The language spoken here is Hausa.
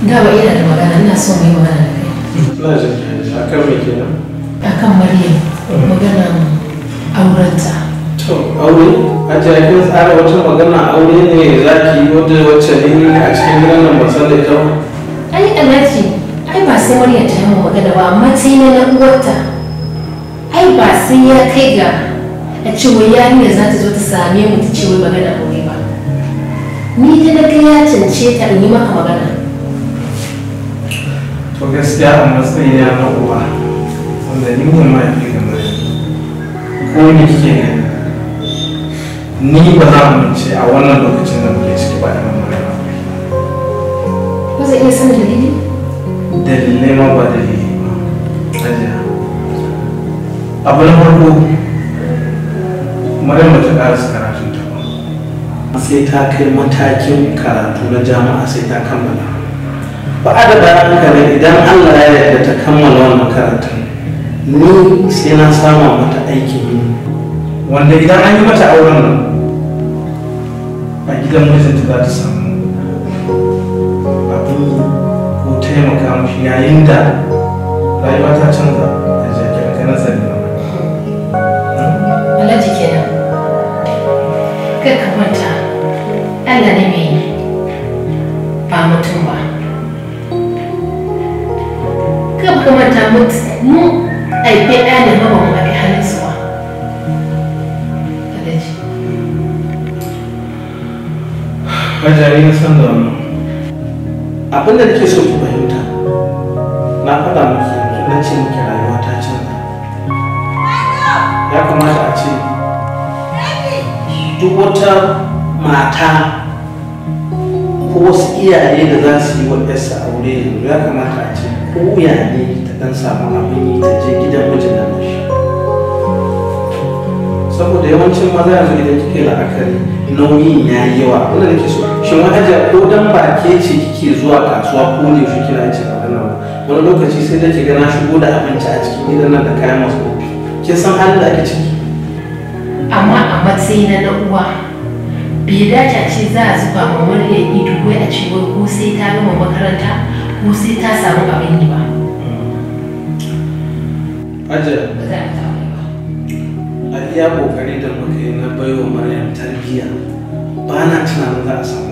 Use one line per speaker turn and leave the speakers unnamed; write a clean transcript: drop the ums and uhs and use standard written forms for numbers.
Da ba ina da magana, ina so mu yi magana da kai.
Ina jin ki. Akan me kenan?
Akan Maryam, maganan aurenta.
To, aure? Hajiya, kin tsara wata magana aure ne za ki yi wadda wacce ne a cikin gidan nan ban san da ita ba?
Ai Alhaji, ai ba sai Maryam ta yi min magana ba, amma sai na na uwarta. Ai ba sai ya kai ga a ce wai yarinya za ta zo ta same mu ta ce wai magana aure ba. Ni da na ga ya cance ta in yi maka magana.
To gaskiya a matsayina na uwa, wanda ni ne mahaifi ga Maryam, ko ni kike gani, ni ba za mu amince a wannan lokacin da muke ciki ba da Maryam aure.
Ko zai iya sanin dalili?
Dalilai ma ba dalili ba. Hajiya, abu na farko, Maryam ba ta ƙarasa karatunta ba. Sai ta kai matakin karatu na jami'a sai ta kammala. Ba a da bayan haka ne idan Allah ya yarda ta kammala wannan karatun, ni sai na sama mata aikin yi. Wanda idan an yi mata auren nan, a gidan mijinta za ta samu abin yi ko taimaka mashi yayin da rayuwa ta canza a jakin ka nazari na.
Alhaji kenan. Kar ka manta, Allah ne mai yi, ba mutum ba. Kar ka manta mu aife ɗa ne ma ba mu haifi halinsu ba. Alhaji.
Hajiya, ni na san da wannan. Abin da nake so ki fahimta, na faɗa miki yanzu na ce miki rayuwa ta canza. Ya kamata a ce duk wata mata ko wasu iyaye da za su yi wa 'yarsu aure yanzu ya kamata a ce ko ya ne ta ɗan samu abin yi ta je gidan mijin nan shi. Saboda yawancin maza yanzu idan kika yi la'akari nauyin ya yi yawa. Abin da nake so, shin wai Hajiya ko dan ba ke ce kike zuwa kasuwa ko da yaushe kina cin abin nan ba, wani lokaci sai dai ki ga na shigo da abinci a cikin gidan nan da kayan masarufi. Kin san halin da ake ciki?
Amma a matsayina na uwa, bai dace a ce za a zuba ma Maryam ido wai a ce wai ko sai ta gama makaranta ko sai ta samu abin yi ba.
Hajiya,
Ba za a ta aure ba.
a iya kokari da muka yi na baiwa Maryam tarbiyya, ba na tunanin za a samu